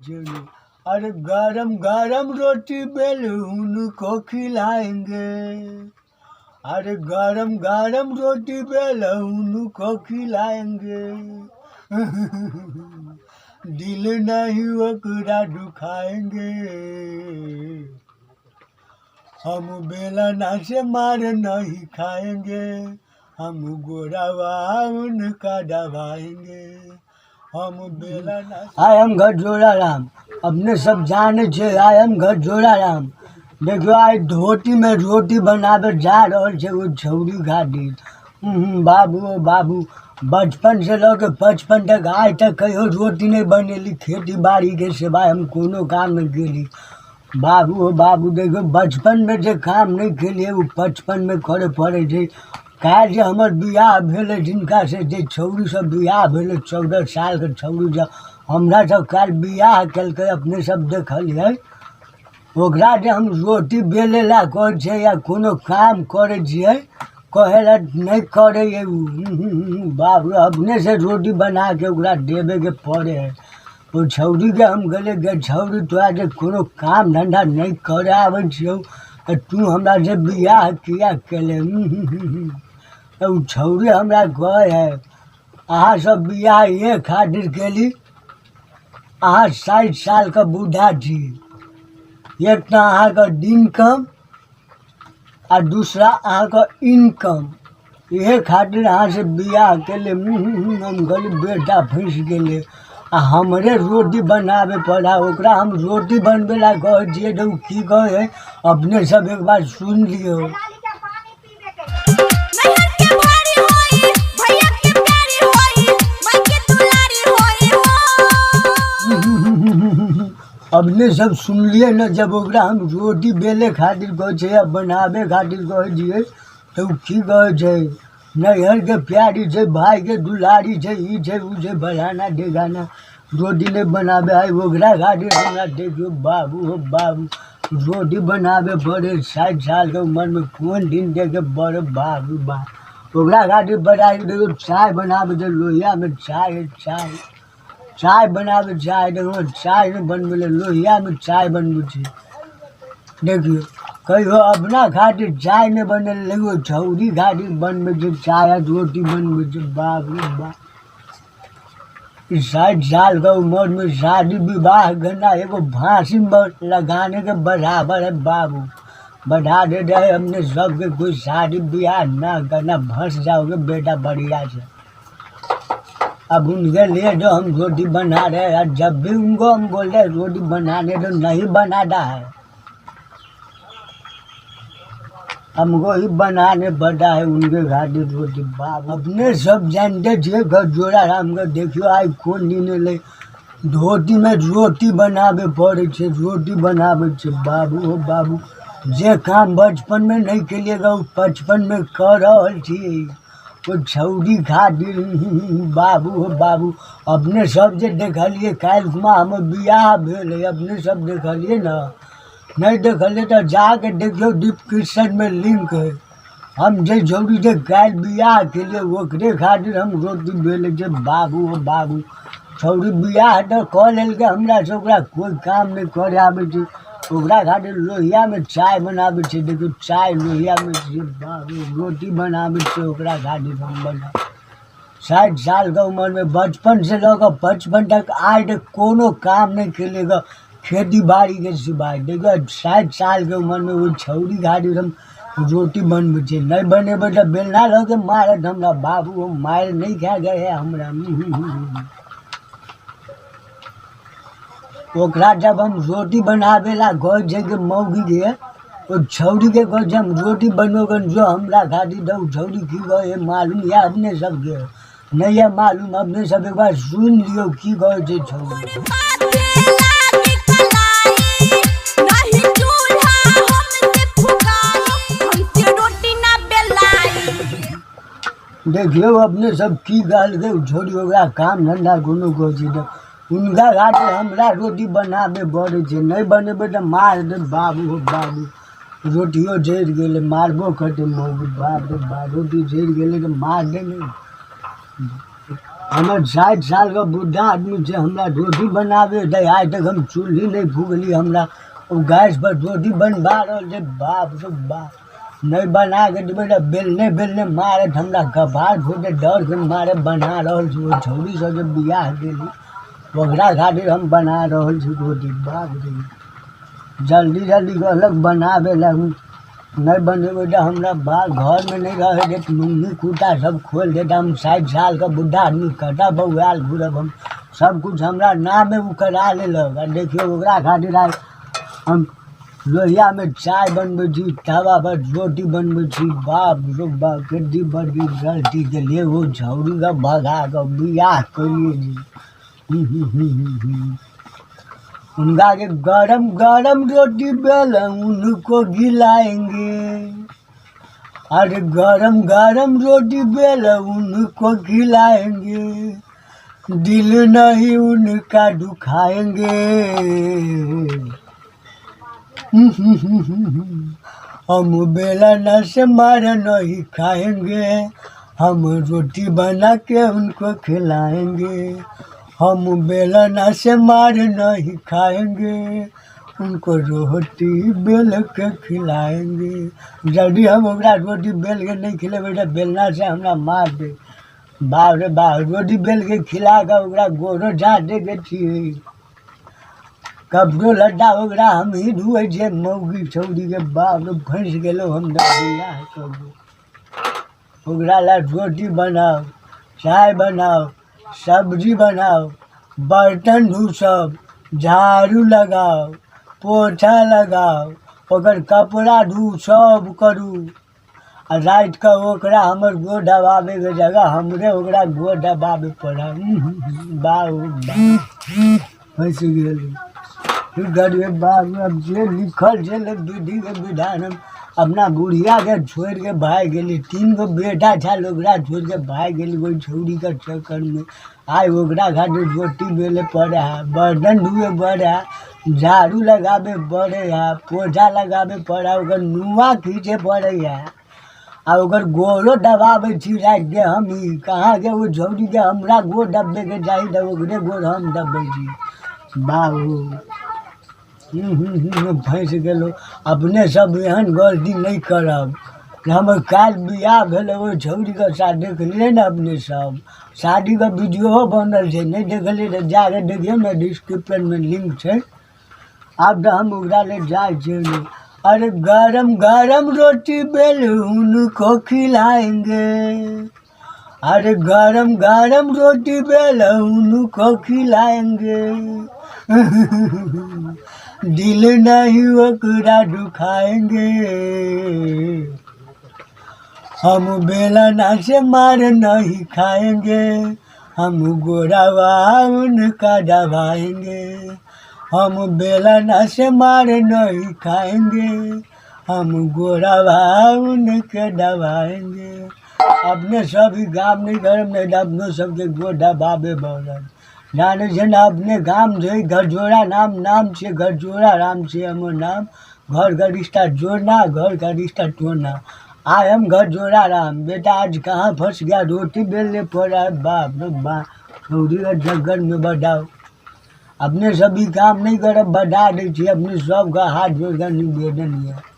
अरे गरम गरम रोटी बेल उनको खिलाएंगे, अरे गरम गरम रोटी बेल उनको खिलाएंगे, दिल नहीं ओकरा दुखाएंगे, हम बेलना से मार नहीं खाएंगे, हम गोरावा उनका दबाएंगे, हम बेलना। आइ हम घर जोड़ा राम, अपने सब जाने छै। आइ हम घर जोड़ा राम। देखियौ, आइ धोतीमे रोटी बनाबे जा रहल छै ओ छौरी खातिर। बाबू ओ बाबू, बचपन से लऽ के 55 तक आइ तक कहियो रोटी नहि बनेली। खेती बाड़ीके सिवाय हम कोनो काम नहि केली। बाबू ओ बाबू, देखियौ, बचपनमे जे काम नहि केलियै ओ 55मे करय पड़ै छै। काल्हि जे हमर बियाह भेलै, जिनकासँ जे छौरीसँ बियाह भेलै, 14 सालके छौरी जे हमरासँ काल्हि बियाह केलकै, अपने सब देखलियै। ओकरा जे हम रोटी बेलै लए कहै छियै या कोनो काम करै छियै कहै लए, नहि करैए ओ। बाप रे, अपनेसँ रोटी बना कऽ ओकरा देबयके पड़ै हइ। ओ छौरीके हम कहलियै, गे छौरी, तोरा जे कोनो काम धन्धा नहि करय आबै छियौ तऽ तू हमरासँ बियाह किया केले? तऽ ओ छौरी हमरा कहै हइ, अहाँ सब बियाह इहे खातिर केली, अहाँ 60 सालके बूढ़ा छी, एक तऽ अहाँके दिन कम आ दूसरा अहाँके इनकम, इहे खातिर अहाँसँ बियाह केली। हम कहली, बेटा फँसि गेलै आ हमरे रोटी बनाबे पड़ा। ओकरा हम रोटी बनबै लए कहै छियै तऽ ओ की कहै हइ, अपने सब एक बार सुनि लियौ। नैहर के भारी होई, भैया के प्यारी होई, माई के दुलारी होई हो। अपने सब सुनलियै ने, जब ओकरा हम रोटी बेले खातिर कहै छियै आ बनाबे खातिर कहै छियै तऽ ओ की कहै छै? नैहरके प्यारी छै, भायके दुलारी छै, ई छै, ओ छै, फलाना ढेकाना, रोटी नहि बनाबे आइ। ओकरा खातिर हमरा देखियौ बाबू हो बाबू, रोटी बनाबे पड़े 60 सालके उमरमे। कोन दिन देखे बड़ बाबू बाप। ओकरा खातिर बना कऽ देखियौ, चाय बनाबै छै लोहियामे। चाय चाय चाय बनाबै, चाय देखो, चाय नहि बनबै लए लोहियामे चाय बनबै छै। देखियौ, कहियो अपना खातिर चाय नहि बनेलै, देखियौ, छौरी खातिर बनबै छै चाय आ रोटी बनबै छै। बाप रे बाप, ई 60 सालके उमरमे शादी विवाह करना एगो फांसी लगाने के बराबर है। बाबू बढ़ा दे रहे हमने सबके, कोई शादी ब्याह ना करना, फंस जाओगे बेटा बढ़िया से। अब उनके लिए जो हम रोटी बना रहे हैं, जब भी उनको हम बोल रहे हैं रोटी बनाने तो नहीं बनाता है, हमको ही बनाने पड़ता है उनके खातिर रोटी। बाप, अपने सब जानते छियै घर जोड़ा रामके। देखियौ, आइ कोन दिन एलै, धोतीमे रोटी बनाबे पड़ै छै, रोटी बनाबै छै। बाबू हो बाबू, जे काम बचपनमे नहि केलियै ओ 55मे कऽ रहल छियै ओ छौरी खातिर। बाबू हो बाबू, अपने सब जे देखलियै, काल्हि खुमा हमर बियाह भेलै, अपने सब देखलियै ने? नहि देखलियै तऽ जाके देखियौ, डिस्क्रिप्शनमे लिंक हइ। हम जे छौरी जे काल्हि बियाह केलियै, ओकरे खातिर हम रोटी बेलै छियै। बाबू हो बाबू, छौरी बियाह तऽ कऽ लेलकै हमरासँ, ओकरा कोइ काम नहि करय आबै छै, ओकरा खातिर लोहियामे चाय बनाबै छियै। देखियौ, चाय लोहियामे छै बाबू, रोटी बनाबै छियै ओकरा खातिर हम। बना 60 सालके उमरमे, बचपनसँ लऽ कऽ 55 तक आइ तक कोनो काम नहि केलियै गऽ खेती बाड़ीके सिवाय। देखियौ, 60 सालके उमरमे ओहि छौरी खातिर हम रोटी बनबै छियै। नहि बनेबै तऽ बेलना लऽ के मारत हमरा। बाबू, हम मारि नहि खाए गए है हमरा। ओकरा जब हम रोटी बनाबै लए कहै छियै कि मौगीके, ओ छौरीके कहै छियै, हम रोटी बनबऽ जो हमरा खातिर, तऽ ओ छौरी की कहै हइ, मालूम यऽ अपने सबके? नहि यऽ मालूम? अपने सब एक बार सुनि लियौ की कहै छै छौरी। पाथे लागी कलाई, नहीं चूल्हा हमसे फुकाई, हमसे रोटी ना बेलाई। देखियौ, अपने सब की कहलकै ओ छौरी। ओकरा काम धन्धा कोनो कहै छै तऽ हुनका खातिर हमरा रोटी बनाबे पड़ै छै, नहि बनेबै तऽ मार देत। बाबू हो बाबू, रोटियो जरि गेलै, मारबो करतै मौगी। बाप रे बाप, रोटी जरि गेलै तऽ मार दे ने। हमर 60 सालके बुढ़ा आदमी छै, हमरा रोटी बनाबे दै। आइ तक हम चूल्ही नहि फूकली। हमरा ओ गैसपर रोटी बनबा रहल छै। बाप रे बाप, नहि बना कऽ देबै तऽ बेलने बेलने मारत हमरा। कपार फूटत डरके मारे। बना रहल छी। ओहि छौड़ीसँ जे बियाह केली, ओकरा खातिर हम बना रहल छी रोटी। बाप रे, जल्दी जल्दी कहलक बनाबै लए। नहि बनेबै तऽ हमरा बाल घरमे नहि रहै देत। लुङ्गी कुर्ता सब खोलि देत। हम 60 सालके बुढ़ा आदमी कतऽ बौआयल घुरब हम? सबकिछु हमरा नामे ओ करा लेलक। आ देखियौ, ओकरा खातिर आइ हम लोहियामे चाय बनबै छी, तवापर रोटी बनबै छी। बाप रो बाप, कतेक बड़की गलती केलियै ओ छौड़ीके भगा कऽ बियाह केलियै जी। उनका के गरम गरम रोटी बेल उनको खिलाएंगे। अरे गरम गरम रोटी बेल उनको खिलाएंगे, दिल नहीं उनका दुखाएंगे। हम बेलना से मार नहीं खाएंगे, हम रोटी बना के उनको खिलाएंगे। हम बेलना से मार नहीं खाएंगे, उनको रोटी बेल के खिलाएंगे। जल्दी हम ओकरा रोटी बेल के नहि खिलेबै तऽ बेलना से हमरा मार दे। बाप रे बाप, रोटी बेल के खिला कऽ ओकरा गोरो झाँटैके छियै। कपड़ो लत्ता ओकरा हमही धोअै छियै मौगी छौड़ीके। बाप रे, फँसि गेलहुँ हम तऽ बियाह कऽ के। ओकरा लए रोटी बनाउ, चाय बनाउ, सब्जी बनाउ, बर्तन धो, सब झाड़ू लगाउ, पोछा लगाउ, ओकर कपड़ा धो, सब करू। आ रातिके ओकरा हमर गोड़ दबाबैके जगह हमरे ओकरा गोड़ दबाबै पड़ल। बाप बाप, फँसि गेली। की करियै बाप? आब जे लिखल छै ने विधिके विधान। हम अपना बुढ़ियाके छोड़ि कऽ भागि गेली। तीन गो बेटा छल, ओकरा छोड़ि कऽ भागि गेली ओहि छौड़ीके चक्करमे। आइ ओकरा खातिर रोटी बेलय पड़ै हइ, बर्तन धोअ पड़ै हइ, झाड़ू लगाबय पड़ै हइ, पोछा लगाबय पड़ै हइ, ओकर नुआ खीचय पड़ै हइ आ ओकर गोरो दबाबै छी रातिके हमही। कहाँके ओ छौड़ीके हमरा गोर दबबैके चाही तऽ ओकरे गोर हम दबबै छी। बाबू, फँसि गेलहुँ। अपने सब एहन गलती नहि करब। हमर काल्हि बियाह भेलै ओहि छौड़ीके साथ, देखलियै ने अपने सब? शादीके वीडियोओ बनल छै। नहि देखलियै तऽ जाके देखियौ ने, डिस्क्रिप्शनमे लिंक छै। आब तऽ हम ओकरा लए जाइ छियै। अरे गरम गरम रोटी बेल उनको खिलाएंगे। अरे गरम गरम रोटी बेल उनको खिलाएंगे, दिल नहीं ओकरा दुखाएंगे। हम बेलना से मार नहीं खाएंगे, हम गोड़वा उनका दबाएंगे। हम बेलना से मार नहीं खाएंगे, हम गोड़वा उनके दबाएंगे। अपने सब ई गाम नहि करब, नहि तऽ अपनो सबके गोड़ दबाबे पड़त। जानै छै ने अपने? गाम छै घरजोड़ा नाम, नाम छै घरजोड़ा राम छै हमर नाम। घर का रिश्ता जोड़ना, घर का रिश्ता तोड़ना। I am घरजोड़ा Ram. बेटा आज कहाँ फंस गया? रोटी बेलने पड़ रहा है। बाप रे बाप, छौड़ी के चक्कर में। बताओ, अपने सब ई काम नहि करब, बता दै छी। अपने सबके हाथ जोड़ि कऽ निवेदन यऽ।